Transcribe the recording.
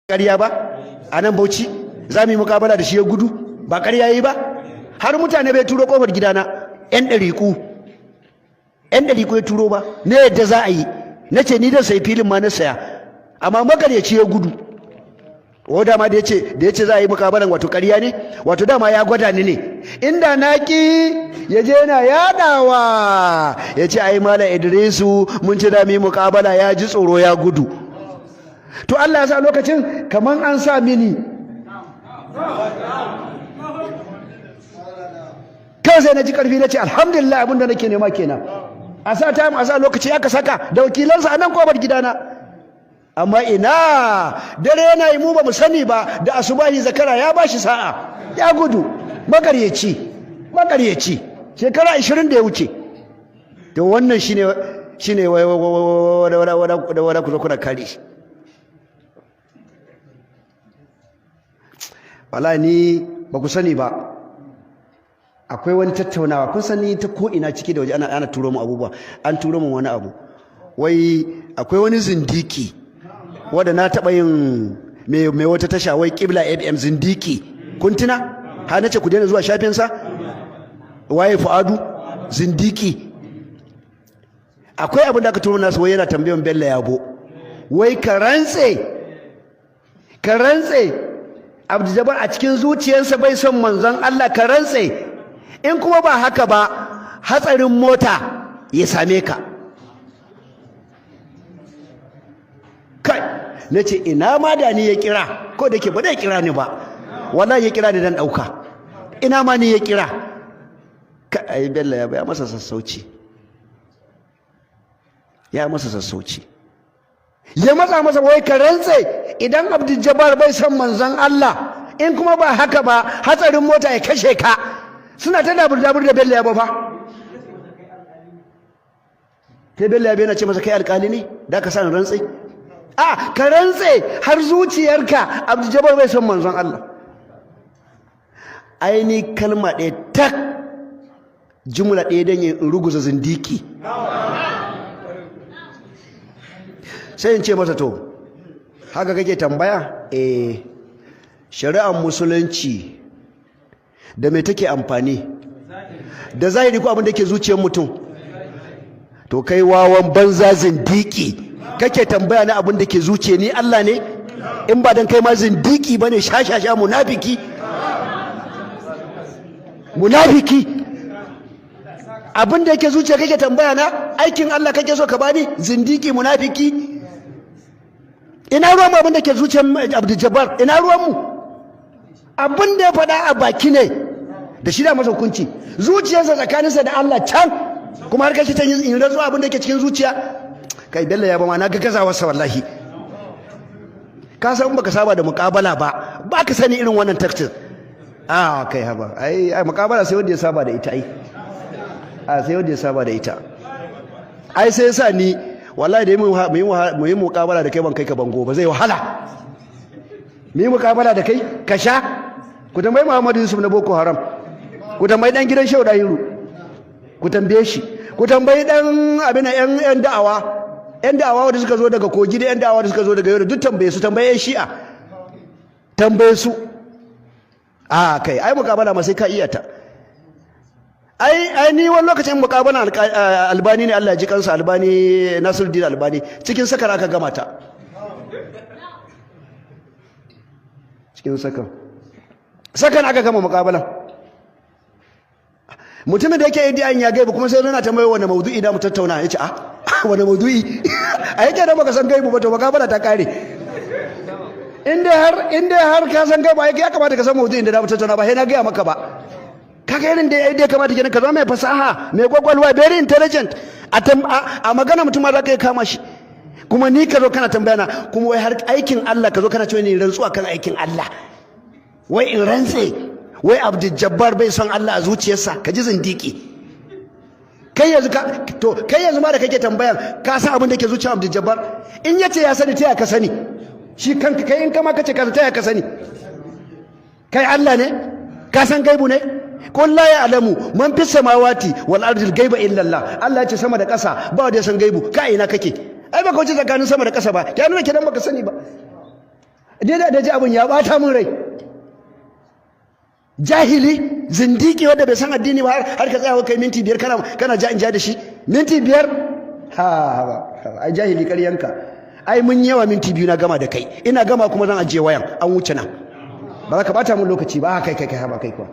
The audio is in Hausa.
Ƙarya ba a nan Bauchi za mu yi mukabala da shi, ya gudu. Ba ƙarya yi ba? Har mutane bai turo kofar gidana, 'yan ɗariƙu, 'yan ɗariƙu ya turo ba na yadda za a yi. Na ce ni dan sayi filin ma, na saya, amma makaryaci ya gudu. O dama da yace za a yi mukabalan, wato ƙarya ne, wato dama ya gwada ni ne. Inda na ki ya je yana yadawa, ya ce ai Malam Idrisu mun ci da mu yi mukabala, ya ji tsoro ya gudu. To Allah ya sa lokacin kaman an sa mini kawai, sai na ji karfi, na ce alhamdulillah, abinda nake nema kenan. A sa time, a sa lokaci, aka saka da wakilansa a nan kofar gidana. Amma ina, dare yana yi, mu ba mu sani ba, da asubahi zakara ya bashi sa'a, ya gudu. Makaryaci, makaryaci, shekara 20 da ya wuce. To wannan shine wada ku zo kuna kare shi. Wallahi ni ba ku sani ba, akwai wani tattaunawa. Kun sani ta ko ina, ciki da waje, ana turo mu abubuwa. An turo mu wani abu, wai akwai wani zindiki wanda na taɓa yin mai wata tasha, wai Kibla FM, zindiki. Kun tuna har nace ku daina zuwa shafinsa? Waye Fu'adu zindiki. Akwai abin da aka turo nasu, wai yana tambayan Bello Yabo, wai ka rantse, ka rantse Abdul Jabbar a cikin zuciyarsa bai son manzon Allah, ka rantse, in kuma ba haka ba hatsarin mota ya same ka. Kai, na ce ina ma da ni ya kira, ko da ke ba zai kira ni ba. Wallahi ya kira ni dan ɗauka. Ina ma ni ya kira. Kai, ai Bello ya ya masa sassauci, ya masa sassauci, ya matsa masa, wai ka rantse idan Abdul Jabbar bai son manzon Allah, in kuma ba haka ba hatsarin mota ya kashe ka. Suna ta dabur dabur da Bello ya ba fa. Sai Bello ya yana ce masa, kai alƙali ne da ka sa rantse? A ka rantse har zuciyarka Abdul Jabbar bai son manzon Allah. Aini kalma ɗaya tak, jumla ɗaya don yin ruguza zindiki, sai in ce masa, to haka kake tambaya? Eh, shari'ar musulunci da me take amfani? Da zahiri ko abin da ke zuciyar mutum? To kai wawan banza zindiki, kake tambaya na abin da ke zuciya? Ni Allah ne? In ba dan kai ma zindiki bane, shashasha, munafiki, munafiki, abin da yake zuciya kake tambaya na? Aikin Allah kake so ka bani? Zindiki, munafiki. Ina ruwan mu abin da ke zuciyar Abdul Jabbar? Ina ruwan mu? Abin da ya faɗa a baki ne da shi da masa hukunci. Zuciyarsa tsakaninsa da Allah can, kuma har kashi ta in rantsuwa abin da ke cikin zuciya. Kai, Bello ya ba ma na ga gazawarsa wallahi. Ka san baka saba da muƙabala ba, ba ka sani irin wannan tactics. A kai, haba, ai ai muƙabala sai wanda ya saba da ita. Ai a sai wanda ya saba da ita. Ai sai yasa ni wallahi da mu yi muƙabala da kai, ban kai ka bango ba, zai wahala mu yi muƙabala da kai ka sha. Ku tambayi Muhammadu Yusuf na Boko Haram, ku tambayi dan gidan Shehu Dahiru, ku tambaye shi, ku tambayi dan abin yan da'awa, yan da'awa wanda suka zo daga Kogi da yan da'awa da suka zo daga Yobe, duk tambaye su. Tambaye yan Shi'a, tambaye su. A kai, ai muƙabala ma sai ka iya ta. Ai ni wani lokacin muƙabala Albani ne, Allah ya ji kansa, Albani, Nasiruddin Albani, cikin sakar aka gama ta, cikin sakan sakan aka gama muƙabalan. Mutumin da yake yi an ya gaibu, kuma sai yana tambayo wani maudu'i da mu tattauna. Yace a wani maudu'i a yake da baka san gaibu ba? To muƙabala ta kare. In dai har ka san gaibu, ai ya kamata ka san maudu'in da mu tattauna, ba sai na gaya maka ba. Kaga irin da ya kamata kenan ka zama mai fasaha, mai kwakwalwa, very intelligent. A magana mutum ma za ka yi kama shi. Kuma ni ka zo kana tambaya na, kuma wai har aikin Allah ka zo kana cewa ni rantsuwa kan aikin Allah, wai in rantse wai Abdul Jabbar bai son Allah a zuciyarsa. Ka ji zindiki. Kai yanzu ka, to kai yanzu ma da kake tambayan, ka san abin da ke zuciyar Abdul Jabbar? In yace ya sani, ta ya ka sani? Shi kanka kai, in kama kace ka ta ya ka sani? Kai Allah ne? Ka san gaibu ne? Qul la ya'lamu man fis samawati wal ardi al ghaiba illa Allah. Allah ya ce sama da ƙasa ba wanda ya san gaibu. Ka ina kake? Ai baka wuce tsakanin sama da ƙasa ba. Ya nuna kenan baka sani ba. Dai da ji abin ya bata mun rai. Jahili, zindiki, wanda bai san addini ba, har ka tsaya kai minti 5 kana ja in ja da shi. Minti 5? Ha ha, ai jahili, ƙaryanka. Ai mun yawa minti 2 na gama da kai. Ina gama kuma zan ajiye wayan, an wuce nan. Ba za ka bata mun lokaci ba. Kai kai kai, haba kai kuwa.